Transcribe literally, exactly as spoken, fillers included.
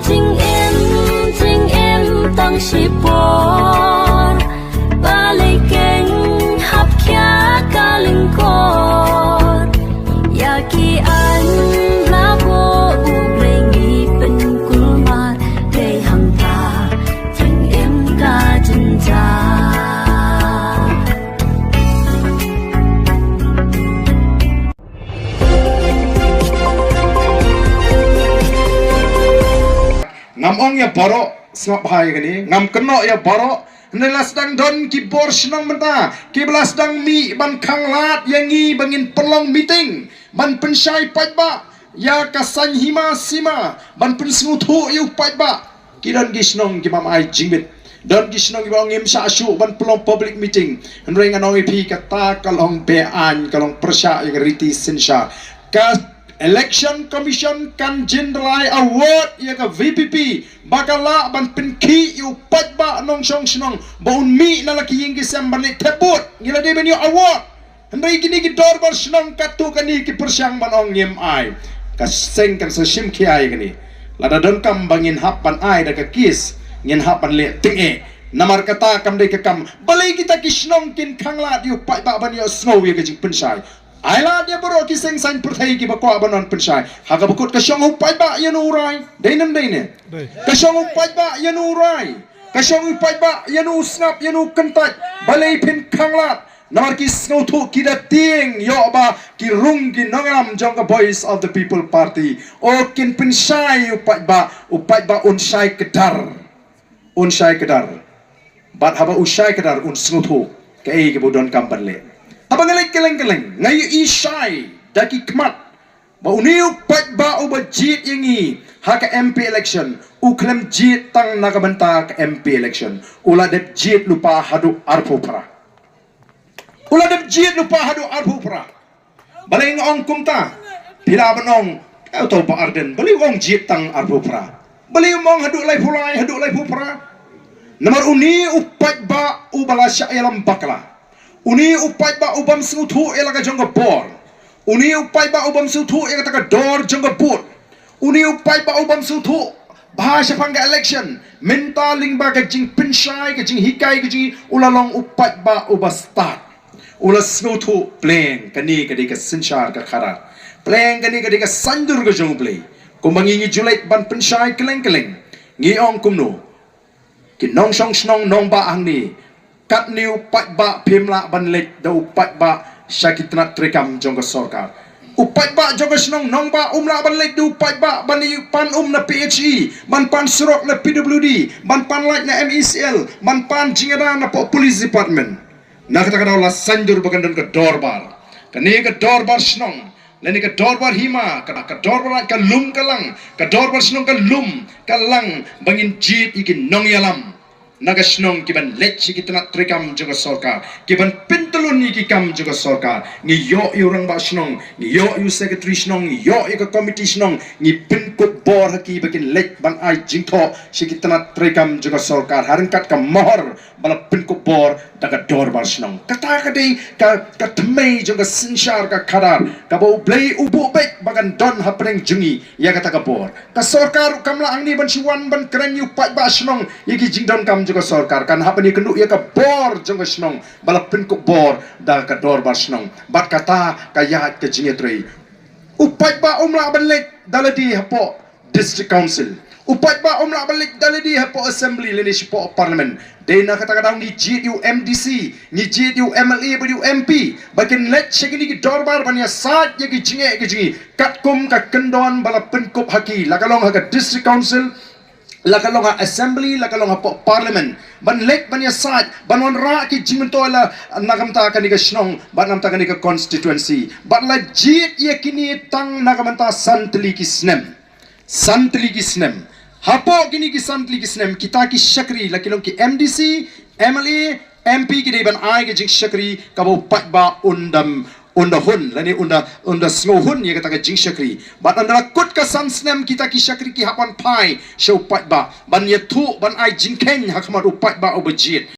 Jingim, jingim tang shipor, balei kin hap khia ka lyngkor. Ïa ki aiñ la buh u Blei ngi pynkulmar, dei hangta jingim ka jynjar. Ngam ong ïa baroh, sngap bha ïa kane, ngam kynnoh ïa baroh. Hynrei la sdang don ki bor shnong mynta kiba la sdang mih ban khanglad ïa ngi ba ngin pynlong meeting ban pynshai paidbah ïa ka saiñ hima sima, ban pynsngewthuh ïa u paidbah. Ki don ki shnong ki bym ai jingmut. Don ki shnong kiba ong ngim shah shuh ban pynlong public meeting. Hynrei ngan ong ïa phi, kata ka long be-aiñ, ka long pyrshah ïa ka riti synshar. Ka Election Commission kan jin da la ai award ïa ka V P P ba ka lah ban pynkhih ïa u paidbah nongshong shnong ba un mih na la ki ïing ki sem ban leit thep vote. Ngi la dei ban ïoh award. Hynrei kine ki dorbar shnong katto katne ki pyrshang ban ong ngim ai. Ka seng kan sa shim khia ïa kane. Lada donkam ba ngin hap ban ai da ka case, ngin hap ban leh tyngeh. Namar kata kam dei ka kam. Balei kita ki shnong kin khanglad ïa u paidbah ban ïohsngew ïa ka jingpynshai? Ai lad ïa baroh ki seng saiñ pyrthei kiba kwah ban wan pynshai. Ha kaba kut ka shong u paidbah ïa u rai. Dei ne ym dei ne? Dei. Ka shong u paidbah ïa u rai. Ka shong u paidbah ïa u sngap, ïa u kyntait. Balei phin khanglad? Namar ki sngewthuh ki da tieng ïoh ba ki rung ki nongïalam jong ka Voice of the People Party. O kin pynshai u paidbah, u paidbah un shai kdar. Un shai kdar. Bad haba u shai kdar un sngewthuh kaei kaba u donkam ban leh. Haba nga leit kylleng kylleng, nga ïohi shai da ki khmat ba une u paidbah uba jied ïa ngi ha ka M P election, u khlem jied tang na ka bynta ka M P election. U la dep jied lypa haduh arphew phra. U la dep jied lypa haduh arphew phra. Balei nga ong kumta? Phi lah ban ong, eh, uto u Bah Ardent, balei u ong jied tang arphew phra? Balei um ong haduh laiphew lai, haduh laiphew phra? Namar une u paidbah uba la shah ïalam bakla. Une u paidbah u bym sngewthuh ïa la ka jong ka bor. Une u paidbah u bym sngewthuh ïa kata ka dor jong ka vote. Une u paidbah u bym sngewthuh bha shaphang ka election. Mynta lyngba ka jingpynshai, ka jinghikai, ka jing, u la long u paidbah uba stad. U la sngewthuh pleng kane ka dei ka synshar ka khadar. Pleng kane ka dei ka saiñdur ka jong U Blei. Kumba ngi ngi ju leit ban pynshai kylleng kylleng, ngi ong kumno? Ki nongshong shnong nongbah hangne, katne u paidbah phim lah ban leit da u paidbah sha ki tnat treikam jong ka sorkar. U paidbah jong ka shnong nongbah um lah ban leit da u paidbah ban ïa pan um na P H E, ban pan surok na P W D, ban pan light na M E C L, ban pan jingïada na pok police department. Na kata ka daw la saiñdur ba kan don ka dorbar. Kane ka dorbar shnong, lane ka dorbar hima, ka, ka dorbar ka lum ka lang, ka dorbar shnong ka lum ka lang, ba ngin jied ïa ki nongïalam na ka shnong ki ban leit sha ki tnat treikam jong ka sorkar, ki ban pyntlun ïa ki kam jong ka sorkar. Ngi ïoh ïa u rangbah shnong, ngi ïoh ïa u secretary shnong, ngi ïoh ïa ka komiti shnong, ngi pynkup bor ha ki ba kin leit ban ai jingthoh sha ki tnat treikam jong ka sorkar ha ryngkat ka mohor ba la pynkup bor da ka dorbar shnong. Kata ka dei ka, ka tmei jong ka synshar ka khadar kaba U Blei u buh beit ba kan don hapdeng jong ngi ïa kata ka bor. Ka sorkar kam lah hangne ban shu wan ban kren ïa u paidbah shnong ïa ki jingdonkam jong ka sorkar, kan hap ban ïakynduh ïa ka bor jong ka shnong ba la pynkup bor da ka dorbar shnong. Bad kata ka ïaid ka jingïatrei. U paidbah um lah ban leit da lade hapoh District Council. U paidbah um lah ban leit da lade hapoh Assembly lane shapoh Parliament. Dei na kata ka daw ngi jied ïa u M D C, ngi jied ïa u M L A bad ïa u M P ba kin leit sha kine ki dorbar ban ïasaid ïa ki jingeh ki jingïeit katkum ka kyndon ba la pynkup ha ki, la ka long ha ka District Council, la ka long ha Assembly, la ka long hapoh Parliament, ban leit ban ïasaid, ban wanrah ki jingmyntoi la na ka bynta kane ka shnong bad na ka bynta kane ka constituency. Bad la jied ïa kine tang na ka bynta san tylli ki snem. San tylli ki snem. Hapoh kine ki san tylli ki snem, kita ki shakri, la ki long ki M D C, M L A, M P, ki dei ban ai ka jingshakri kaba u paidbah un da, un da hun, lane un da, un da sngewhun ïa kata ka jingshakri. Bad ynda la kut ka san snem, kita ki shakri ki hap ban phai sha u paidbah ban ïathuh, ban ai jingkheiñ ha khmat u paidbah uba jied.